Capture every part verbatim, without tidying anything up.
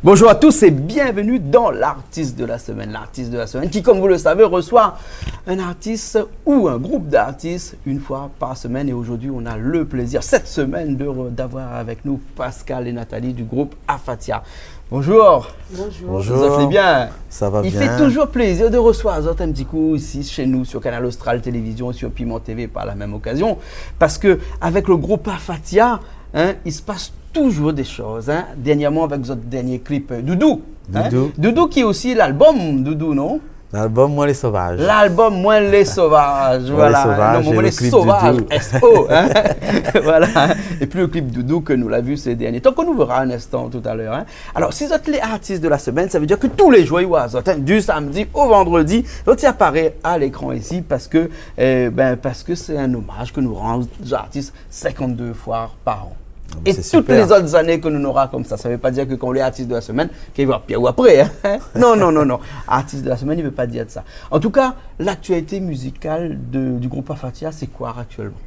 Bonjour à tous et bienvenue dans l'artiste de la semaine. L'artiste de la semaine qui, comme vous le savez, reçoit un artiste ou un groupe d'artistes une fois par semaine. Et aujourd'hui, on a le plaisir, cette semaine, de re-, d'avoir avec nous Pascal et Nathalie du groupe Afatia. Bonjour. Bonjour. Bonjour. Zot i lé bien ? Sa va bien. I fé touzour plézir de resevoir azot in ti kou isi shé nou sur Kanal Austral Télévision, sur Piment T V par la mèm okazion. Parske avèk le group Afatia, in, i spas touzour dé shoz, in. Dèrnièrman, avèk zot dèrnié klip, euh, Doudou, in. Doudou. Doudou ki lé osi lalbom Doudou, non ? Lalbom Moin lé Sovaj. Lalbom Moin lé Sovaj, voilà. Moin lé Sovaj, non, é Moin lé Sovaj, S O, in. Voilà. É pi le klip Doudou ke nou la vi sé dèrnié tan, ke nou vèra in instan talèr, in. Alor, si zot lé artiste de la semaine, sa i vé dir ke tou lé zour, i voi azot, in, du samedi au vendredi, zot i aparé a lékran isi, parske, euh, ben, parske sé in omaz ke nou rann zartis sinkant-dé foi par an. Ah, ben, sé super. É tout lé zot zané ke nou nora konmsa, sa i vé pa dir ke kan ou lé artiste de la semaine, ke i voi pi aou apré, in. Non, non, non, non. Artiste de la semaine, i vé pa dir sa. En tout cas, l'actualité musicale de, du groupe Afatia, c'est quoi actuellement ?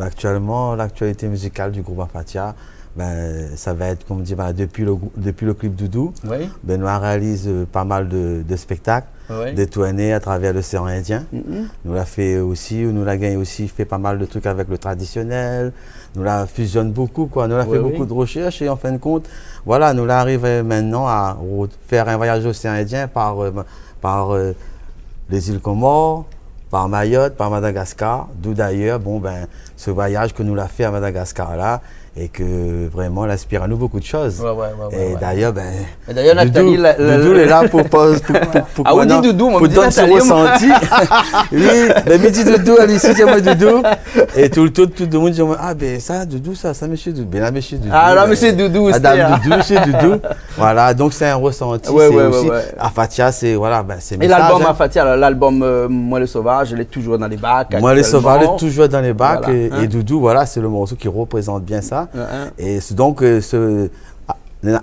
Actuellement, l'actualité musicale du groupe Afatia, ben, sa va èt, konm di, ben, dopi le grou-, dopi le klip Doudou, oui, ben, nou la réaliz, euh, pa mal de, de spéktak, oui, de tourné a travèr l'oséan Indien. Mhm. Nou la fé osi, nou la gingn osi fé pa mal de trik avèk le tradisionèl. Nou la fizionn bokou, koi. Nou la fé, oui, bokou, oui, de roshèrsh é an fin de kont, voilà, nou la arivé mintnan a re-, fèr in voyaz oséan Indien par, euh, par, euh, lé zil Komor, par Mayotte, par Madagascar, d'où d'ailleurs, bon, ben, se voyaz ke nou la fé a Madagascar la, é ke vréman, la inspir anou bokou de shoz. Ouais, ouais, ouais, ouais. É d'ailleurs, ben, Doudou, Nathalie, la, la, Doudou lé la pou, pou, pou, pou, ah, ou di Doudou, moin mi di Nathalie, moin. Pou donn son ressanti. Oui, ben, mi di Doudou, alé isi, di amoin Doudou. É tout, tout, tout le moun i di amoin, ah, ben, sa, Doudou, sa, sa, mésyé Doudou. Ben, la, mésyé Doudou, ah, la, ben, mésyé Doudou, la dam Doudou, mésyé Doudou. Voilà, donk sé in ressanti, ouais, sé osi, ouais, ouais. Afatia, sé, voilà, ben, sé mésaz, in. É lalbom Afatia, alor, lalbom, euh, Moin lé Sovaj, lé touzour dan lé bak aktièlman. Moin lé Sovaj lé touzour dan lé bak, voilà, é, in, é Doudou, voilà, sé le morso ki reprézant bien sa. In, in. É sé donk, euh, se, a-,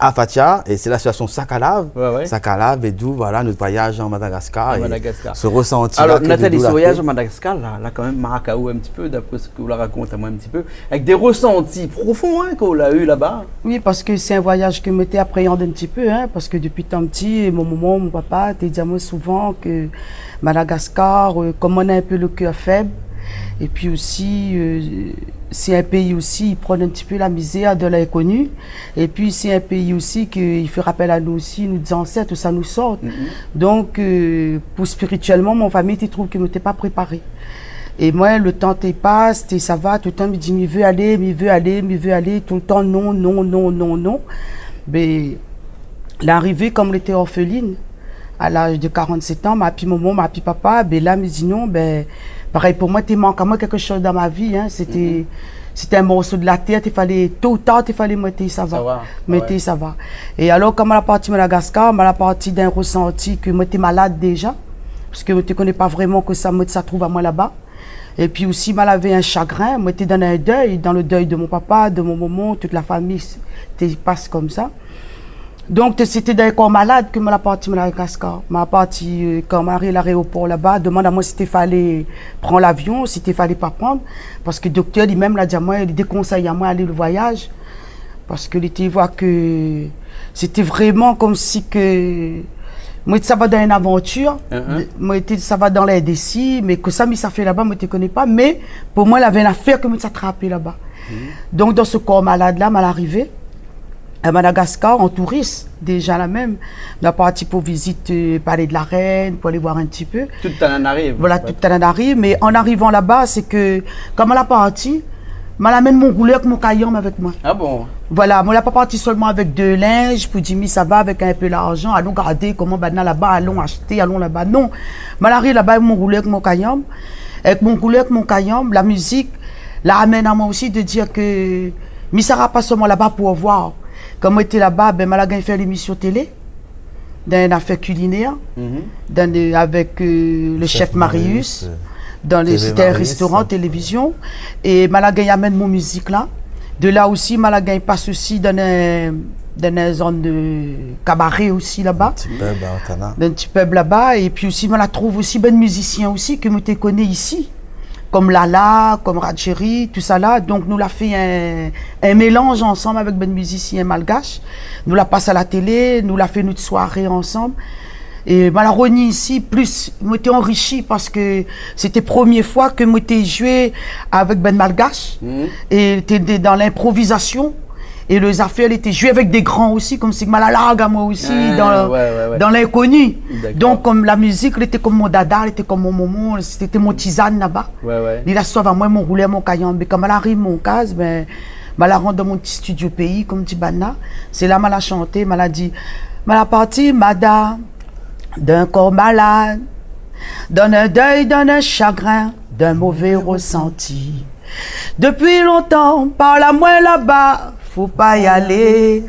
Afatia, é sé lasosiasion Sakalav. Ouais, ouais. Sakalav, é d'où, voilà, nout voyaz an Madagascar, é se ressanti la ke Doudou la fé. Alor, Nathalie, se voyaz an Madagascar la, la kan mèm mark aou in ti pé, d'apré sak ou la rakont amoin in ti pé, avèk dé ressanti profon, in, ke ou la u laba. Oui, parske sé in voyaz ke moin té apréand in ti pé, in, parske dopi tan pti, mon momon, mon papa té di amoin souvan ke Madagascar, euh, konm moin néna in pé le kèr fèb, é pi osi, euh, sé in péi osi, i pran in ti pé la mizèr de linkoni. É pi sé in péi osi ke i fé rapèl anou osi nout zansèt, ousa nou sort. Mhm. Donk, euh, pou spiritièlman, mon fami té trouv ke moin té pa préparé. É moin, le tan té pas, té sava, toultan mi di, mi vé alé, mi vé alé, mi vé alé, toultan non, non, non, non, non. Mé la arivé, konm lété orfeline, a laz de karant-sèt an, ma pi momon, ma pi papa, ben la, mi di non, ben, parèy pou moin, té mank amoin kékshoz dan ma vi, in, sété, mhm, sété in morso de la tèr, té falé, to ou tar, té falé moin té sava. Sava, ouais. Moin té sava. É alor, kan moin la parti Madagascar, moin la parti dan in ressanti ke moin té malad déza, parske moin té koné pa vréman kosa moin té sa trouv amoin laba. É pi osi, moin lavé in shagrin, moin té dan in dèy, dan le dèy de mon papa, de mon momon, tout la fami, té pas konmsa. Donk, té, sété dan in kor malad ke moin la parti Madagascar. Moin la parti, euh, kan moin la ariv laéropor laba, domann amoin si té falé pran lavion, si té falé pa pran, parske doktèr li mèm la di amoin, li dékonsèy amoin alé le voyaz, parske li té voi ke sété vréman konmsi ke moin té sava dan in avantir, mhm, moin té sava dan lindési, mé kosa mi sa fé laba, moin té koné pa, mé pou moin, lavé in afèr ke moin té sa trapé laba. Mhm. Donk, dan se kor malad la, moin la arivé a Madagascar, an touris, déza la mèm. Nou la parti pou vizit, euh, Palais de la Reine, pou alé voir in ti pé. Tout Tananarive. Voilà, ouais, tout Tananarive. Mé an arivan laba, sé ke, kan moin la parti, moin la amenn mon roulèr èk mon kayanm avèk moin. Ah bon ? Voilà, moin la pa parti sèlman avèk de linz, pou di, mi sava avèk in pé larzan, alon gardé koman banna laba, alon ashté, alon laba. Non. Moin la ariv laba avèk mon roulèr èk mon kayanm. Avèk mon roulèr èk mon kayanm, la mizik, la amenn amoin osi de dir ke mi sava pa sèlman laba pou ovoir. Kan moin té laba, ben, moin la gingn fé lémision télé, dan in afèr kilinèr, mhm, dan le, avèk, euh, le chef Marius, euh, dan le, sété in restoran, télévizion. É moin la gingn amenn mon mizik la. De la osi, ma la gingn pas osi dan in, dan in zone de kabaré osi laba. In ti pub a Otana. Dan in ti pub laba. É pi osi, ma la trouv osi bann mizisien osi ke mi té koné isi. Kom Lala, kom Rajeri, tousala. Donk, nou la fé in, in mélanz ansanm avèk bann mizisien malgash. Nou la pas a la télé, nou la fé nout soiré ansanm. É ma la revni isi, plis, moin té anrishi parske sété promié foi ke moin té zoué avèk bann malgash. Mhm. É té, té dan linprovizasion. É lé zafèr, lété zoué avèk dé gran osi, komsi ke ma la larg amoin osi dan, ouais, ouais, ouais, dan linkoni. Dakor. Donk, kom la mizik, lété kom mon dada, lété kom mon momon, sété mon tizane laba. Ouais, ouais. Li la sov amoin, mon roulèr, mon kayanm. Mé kan ma la ariv mon kaz, bin, ma la rant dan mon ti studio péi, kom di banna. Sé la ma la shanté, ma la di, ma la parti, mada, d'in kor malad, dan in dèy, dan in shagrin, d'in mové resanti. Dopi lontan, par la moin laba, fo pa y alé.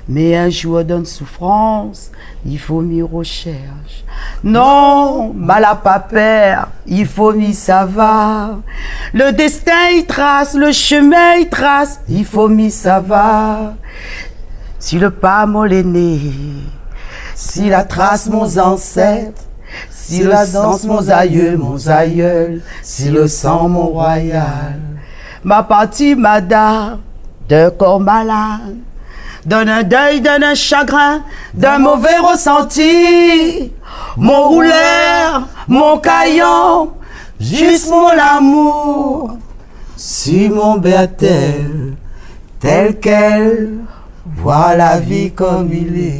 Mé in zour dan soufrans, i fo mi roshèrsh. Non, ma la pa pèr, i fo mi sava. Le destin i tras, le shemin i tras, i fo mi sava. Si le pa mon léné, si la tras mon zansèt, si le san mon zayé, mon zayèl, si le san mon royal. Ma parti, mada, d'in kor malad, dan in dèy, dan in shagrin, d'in mové resanti. Mon roulèr, mon kayanm, zis mon lamour, si mon bèrtèl, tèl kèl, voir la vi kom i lé.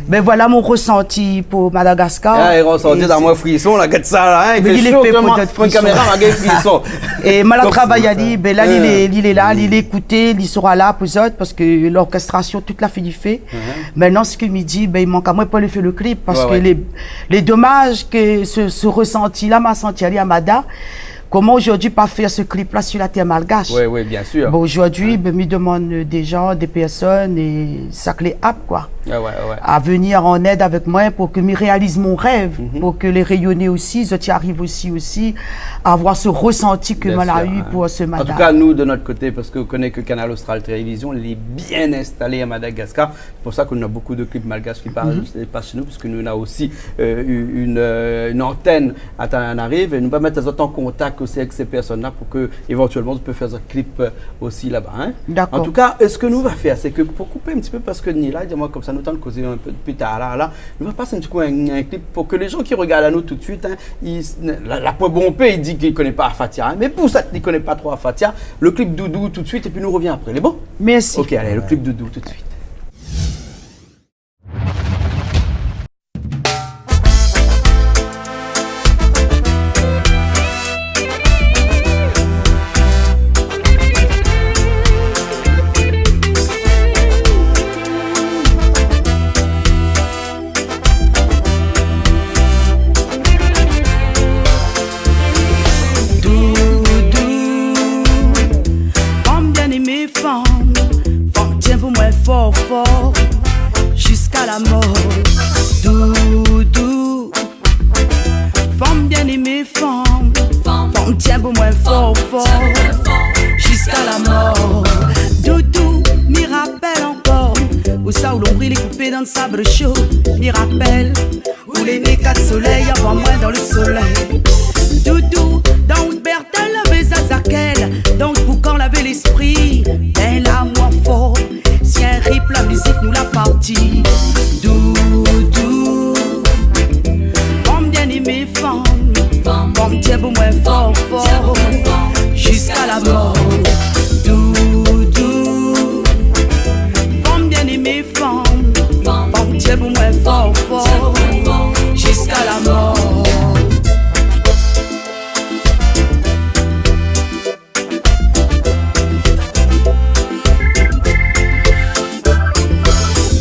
Bin voilà mon resanti pou Madagaskar. Ah, é resanti, é dan sé moin frison la, gèt sa la, in, i fé sho, koman, pou in kaméra, ma gingn frison. É ma la travay ali, bin la, li lé, li lé la, li lé ékouté, li sera la pou zot, parske lorkéstrasion, tout la fini fé. Mintnan, sak mi di, bin, i mank amoin pou alé fé le klip, parske lé, lé domaz ke se, se resanti la, ma santi ali a Mada, koman zordi pa fé se klip la si la tèr malgash ? Oui, oui, bien sûr. Bon, zordi, bin, mi demann dé zan, dé pèrsone, é sak lé ap, koi, a venir an èd avèk moin pou ke mi réaliz mon rèv, pou ke lé Rényoné osi, zot i ariv osi, osi a avoir se resanti ke moin la u pou se Mada. Bien sûr, hein. En tout cas, nous, de notre côté, parce que vous connaissez que Kanal Austral Télévision, il est bien installé à Madagascar. C'est pour ça qu'on a beaucoup de clips malgaches qui passent, passent chez nous, puisque nous, on a aussi, euh, eu-, une, euh, une antenne à Tananarive, é nou va mèt azot an kontak osi avèk sé pèrsone la pou ke, évantuèlman, zot i pé fé zot klip, euh, osi laba, hein. D'accord. En tout cas, sak nou va fé, sé ke pou koup in ti pé, parske ni la, di amoin konmsa, nou tann kozé in pé pli tar la, la, nou va pas in ti kou in, in klip pou ke lé zan ki rogard anou tout suit, hein, i, la, la poin bonpé i di ke i koné pa Afatia, hein, mé pou sak i koné pa tro Afatia, le klip Doudou tout suit, épi nou rovien apré. Lé bon ? Merci. Ok, alé, le klip Doudou tout suit. Doudou, fanm bien émé, fanm, fanm tien pou moin for, for, ziska la mor. Doudou, fanm bien émé, fanm, fanm tien pou moin for, for, ziska la mor. Doudou, mi rapèl ankor ousa ou lonbril lé koupé dan sab sho. Mi rapèl ou lévé kat solèy avan moin dan le solèy. Doudou, dan out bèrtèl lavé Zazakel, dan out boukan lavé léspri. Bin la moin for, si in rip la mizik nou la parti. Doudou, fanm bien émé, fanm, fanm tien pou moin for, for, ziska la mor. Doudou, fanm bien émé, fanm, fanm tien pou moin for, for, ziska la mor.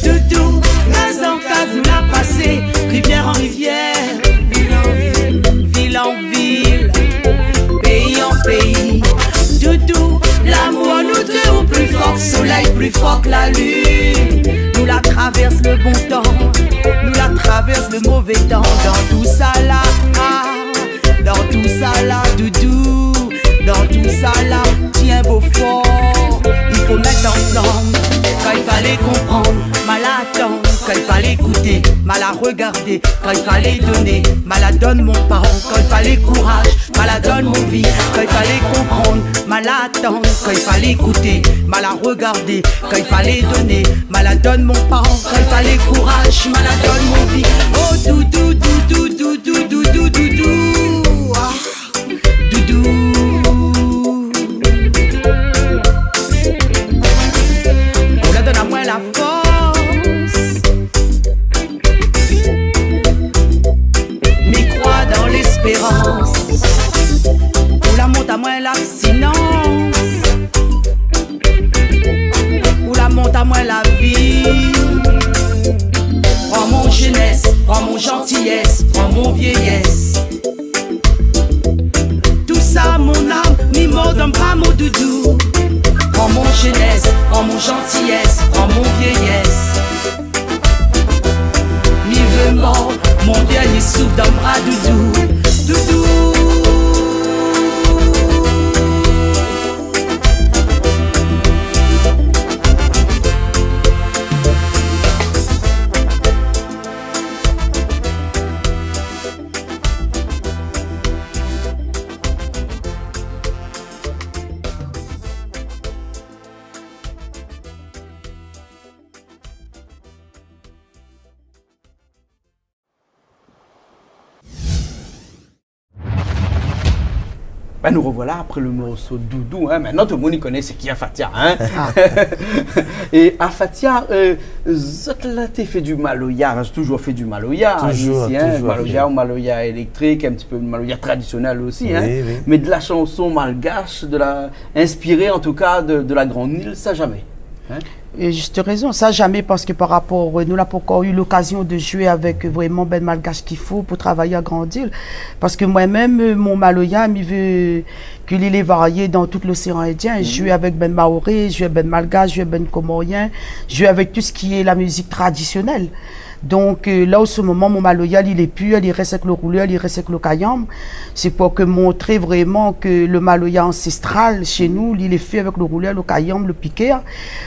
Doudou, kaz an kaz nou la pasé, rivièr an rivièr, vil an vil, vil an vil, péi an péi. Doudou, lamour nou dé ou pli for k solèy, pli for k la lune. Nou la travèrs le bon tan, nou la travèrs le mové tan. Dan tousala, ah, dan tousala, Doudou, dan tousala, tien bo for. I fo mèt Mal atann kan i falé kouté, mal a rogardé kan i falé doné, mal a donn mon paran kan i falé kouraj, mal a donn mon vi kan i falé konprann, mal atann kan i falé kouté, mal a rogardé kan i falé doné, mal a donn mon paran kan i falé kouraj, mal a donn mon vi. Oh doudou, doudou, doudou, doudou, doudou. Ah. Doudou. Ou la donn amoin la fors. Mi kroi dan lespérans. Ou la mont amoin labstinans. Ou la mont amoin la vi. Pran mon zénès, pran mon zantiyès, pran mon vieyès. Tousa mon nam, mi mor dan bra mon doudou. Pran mon zénès, pran mon zantiyès, pran mon vieyès. Mi vé mor, mon dernié souf dan bra doudou. Doudou. Bin, nou rovoila apré le morso Doudou, in. Mintnan, tout le moun i koné sé ki Afatia, in. Ah. É Afatia, euh, zot la té fé du maloya, in, toujour fé du maloya, toujour, isi, in, toujour maloya fé. Ou maloya éléktrik, in ti pé maloya tradisionèl osi, in. Oui, oui. Mé de la shanson malgash, de la, inspiré an tou ka de, de la Grande Île, sa zamé. In ? É zis rézon, sa zamé, parske par rapor, euh, nou la pankor u lokazion de zoué avèk, euh, vréman bann malgash ki fo pou travay a Grande Île. Parske moin mèm, euh, mon maloya, mi vé ke li lé varié dan tout loséan Indien. Mhm. Zoué avèk bann Maoré, zoué bann Malgash, zoué bann Komorien, zoué avèk tout sak lé la mizik tradisionèl. Donk, euh, la, an se moman, mon maloya, li lé pur, li rès avèk lo roulèr, li rès avèk lo kayanm. Sé pou ke montré vréman ke lo maloya ansestral, shé nou, li lé fé avèk lo roulèr, lo kayanm, lo pikèr.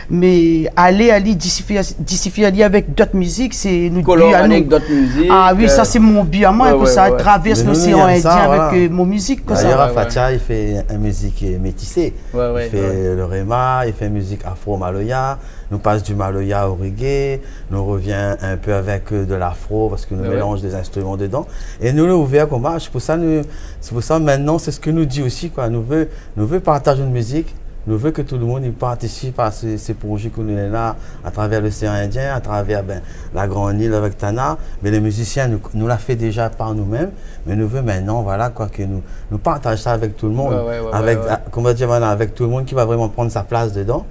Mé alé, alé, disifé, disifé alé avèk dot mizik, sé nout bi a nou. Kolor avèk dot mizik, ah oui, euh, sa sé mon bi a moin, ouais, ouais, ouais, travèrs loséan Indien avèk, euh, mon mizik, konmsa. Mé nou, nou èm sa, voilà. D'ailleurs, ouais, ouais. Afatia, i fé in mizik, euh, métisé. Ouais, ouais, ouais. I fé le rema, i fé mizik afro-maloya. Nou pas du maloya au reggae, nou revien in pé avèk, euh, de l'afro, parske nou mélanz dé zinstriman dedan. Ouais, ouais. É nou lé ouvèr konmsa, sé pou sa nou, sé pou sa mintnan, sé sak nou di osi, koi. Nou vé, nou vé partaz nout mizik, nou vé ke tout le moun i partisip a sé, sé projé ke nou néna atravèr loséan Indien, atravèr, bin, la Grande Île avèk Tana, mé lé mizisien, nou, nou la fé déza par nou mèm, mé nou vé mintnan, voilà, koi, ke nou, nou partaz sa avèk tout le moun. Ouais, ouais, ouais, avèk, ouais, ouais. Ah, koman dir, voilà, avèk tout le moun ki va vréman prann sa plas dedan.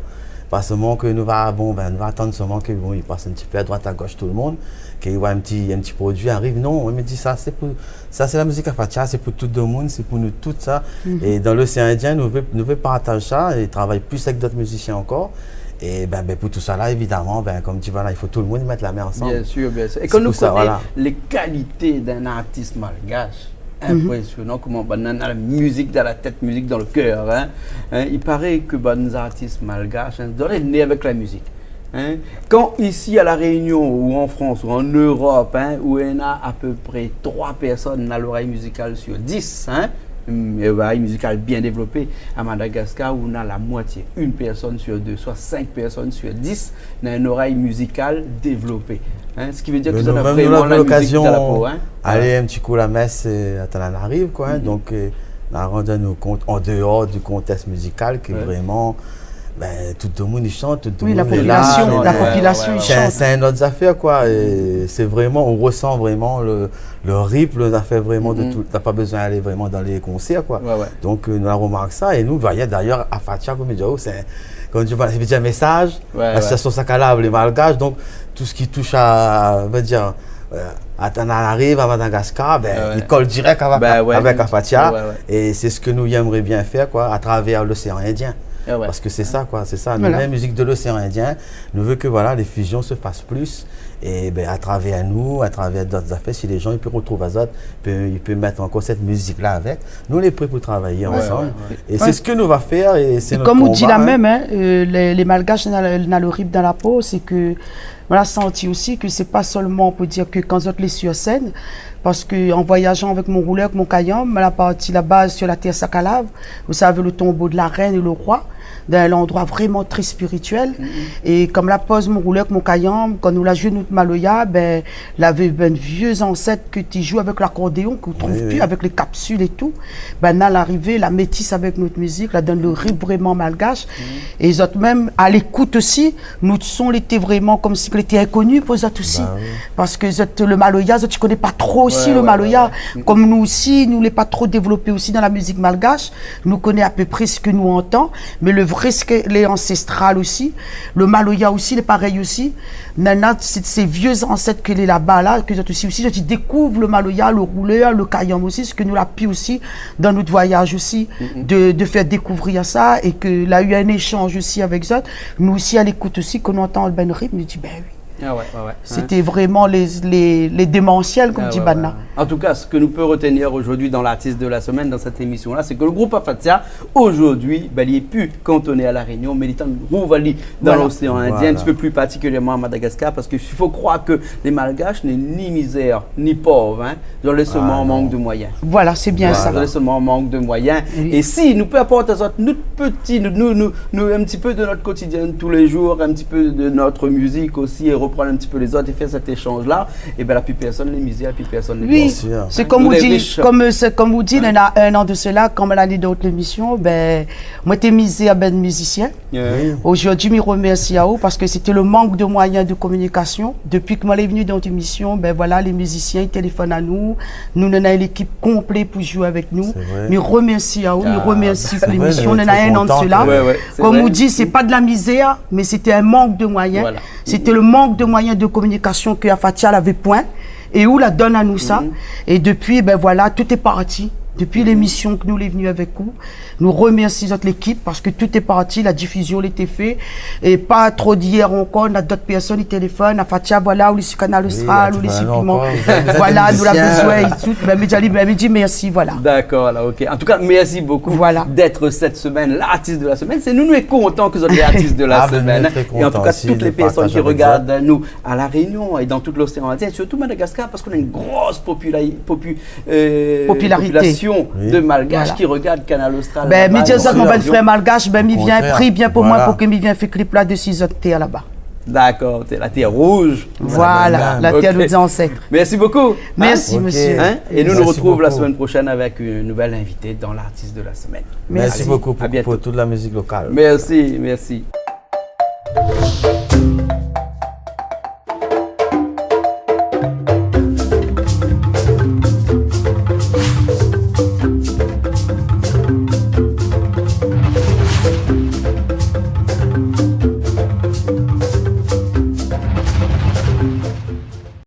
Pa solman ke nou va, bon, bin, nou va atann solman ke, bon, i pas in ti pé a droit, a gosh tout le moun, ke i voi in ti, in ti produi ariv. Non, moin mi di sa, sé pou, sa sé la mizik Afatia, sé pou tout le moun, sé pou nou tout sa. Mhm. É dan loséan Indien, nou vé, nou vé partaz sa é travay plis avèk dot mizisien ankor. É bin, bin, pou tout sa la, évidaman, bin, konm di, voilà, i fo tout le moun i mèt la min ansanm. Bien sûr, bien sûr. É kan nou koné lé kalité d'in artis malgash, inprésionan koman banna na la mizik dan la tèt, mizik dan le kèr, in. In, i paré ke bann artis malgash, in, doi èt né avèk la mizik, in. Kan isi a La Rénion ou an Frans ou an Érop, in, ou néna a pé pré troi pèrsone na lorèy mizikal sur dis, in, mm, é lorèy mizikal bien dévlopé. A Madagaskar, ou na la moitié, une personne sur deux, soit cinq personnes sur dix, na in orèy mizikal dévlopé. In, sak i vé dir ke nou, nou la vréman la mizik dan la po, in. Mé nou mèm, nou la fé lokazion alé in ti kou la mès, euh, a Tananarive, koi, in. Mhm. Donk, euh, nou la rann anou kont, an déor du kontèks mizikal, ke vréman, bin, tout le moun i shant, tout le moun lé la, la popilasion, la popilasion i shant. Sé, sé in not zafèr, koi. É sé vréman, ou resan vréman le, le ritm, zafèr vréman de tout. Ou la pa bezoin alé vréman dan lé konsèr, koi. Ouais, ouais. Donk, euh, nou la romark sa, é nou, d'ailleurs, Afatia, konm mi di, oh, sé, konm di, voilà, sé in mésaz, ouais, ouais, lasosiasion Sakalav, lé Malgash, donk, tout sak i toush a, on va dir, euh, a Tananarive, a Madagaskar, bin, ouais, ouais, i kol dirèk avèk, bin ouais, avèk Afatia, ouais, ouais, é sé sak nou èmré bien fèr, koi, atravèr loséan Indien. Ah ouais. Parske sé sa, koi, sé sa. Voilà. Nou, la mizik de loséan Indien, nou vé ke, voilà, lé fizion i fas plis, É bin, atravèr nou, atravèr dot zafèr, si lé jan i pé rotrouv azot, i pé, i pé mèt ankor sèt mizik-la avèk, nou lé pré pou travay ansanm. Wé, wé. É sé sak nou va fèr, é sé nout konba, in. Konm ou di la mèm, in, eu, lé, lé Malgash, na, na lo ritm dan la po, sé ke moin la santi osi ke sé pa sèlman pou dir ke kan zot lé sir sèn, parske an voyajan avèk mon roulèr, avèk mon kayanm, moin la parti laba sir la tèr Sakalav, ou savé, lo tonbo de la rèn é lo roi, dan in landroi vréman tré spirituèl. É kan moin la poz mon roulèr avèk mon kayanm, kan nou la zoué nout maloya, bin, lavé bann vié zansèt ke té i zoué avèk lakordéon, ke ou trouv pi, avèk lé kapsil é tou. Bin, la arivé, la métis avèk nout mizik, la donn lo ritm vréman malgash. É zot mèm, a lékout osi, nout son lété vréman konmsi ke lété inkoni pou zot osi. Ba wi. Parske zot, lo maloya, zot i koné pa tro osi lo maloya. Wé, wé, wé. Konm nou osi, nou lé pa tro dévlopé osi dan la mizik malgash. Nou koné apépré sak nou antann, mé lo vré, sak lé ansestral osi, lo maloya osi, lé parèy osi. Nana, sé, sé vié zansèt ke lé laba la, ke zot osi, osi, zot i dékouv lo maloya, lo roulèr, lo kayanm osi, sak nou la pi osi dan nout voyaj osi, de, de fèr dékouvrir sa, é ke la u in éshanj osi avèk zot. Nou osi, a lékout osi, kan nou antann bann ritm, nou di, bin wi. A wé, wé, wé. Sété vréman lé, lé, lé démansièl, konm di banna. An tou ka, sak nou pé retenir zordi dan l'artiste de la semaine, dan sèt émisyon-la, sé ke lo group Afatia, zordi, bin, li lé pi kantoné a La Rényon, mé li tann rouv ali dan loséan Indien, in ti pé pli partikilièrman a Madagaskar, parske i fo kroir ke lé Malgash lé ni mizèr, ni pov, in. Zot lé sèlman an mank de moiyin. Voilà, sé bien sa. Zot lé sèlman an mank de moiyin. Wi. É si nou pé aport azot nout pti, nou, nou, nou, nou, in ti pé de nout kotidien tou lé zour, in ti pé de nout mizik osi, é reprann in ti pé lézot é fèr sèt éshanj-la, é bin, la pi pèrsone lé mizèr, la pi pèrsone lé pov. Wi, sé konm ou di, konm, sé konm ou di, néna in an de sela, kan moin la ni dan out lémisyon, bin, moin té mizèr, bin, mizisien. Wi. Zordi, mi remèrsi aou parske sété lo mank de moiyin de kominikasion. Dopi ke moin la vni dan out émisyon, bin voilà, lé mizisien i téléfone anou. Nou, nou néna in lékip konplé pou zoué avèk nou. Sé vré. Mi remèrsi aou, mi remèrsi pou lémisyon. Néna in an de sela. Wé, wé, sé vré. Konm ou di, sé pa de la mizèr, mé sété in mank de moiyin. Voilà. Sété lo mank de moiyin de kominikasion ke Afatia lavé poin. É ou la donn anou sa. É dopi, bin voilà, tout lé parti. Dopi lémisyon ke nou lé vni avèk ou. Nou remèrsi zot lékip parske tout lé parti, la difizion lété fé. É pa tro d'yèr ankor, na dot pèrsone i téléfone, Afatia, voilà, ou lé si Kanal Austral, ou lé si Piman. Voilà, nou la bezoin é tout. Bin, mi di ali, bin, mi di mèrsi, voilà. Dakor, la, OK. An tou ka, mèrsi bokou d'èt sèt semèn l'artiste de la semaine. Sé nou, nou lé kontan ke zot lé artiste de la semaine. É an tou ka, tout lé pèrsone ki regard anou a La Rényon é dan tout loséan Indien, sirtou Madagaskar, parske nou néna in gro popila-, popu-, eu, popilarité de Malgash ki regard Kanal Austral. Bin, mi di azot, mon bann frèr malgash, bin, mi vien, pri bien pou moin pou ke mi vien fé klip la dsi zot tèr laba. Dakor, té la tèr rouj. Voilà, la tèr de nos ancêtres. Mèrsi bokou. Mèrsi, mésyé. É nou, nou retrouv la semèn proshèn avèk in nouvèl invité dan l'artiste de la semaine. Mèrsi bokou pou tout la mizik lokal. Mèrsi, mèrsi.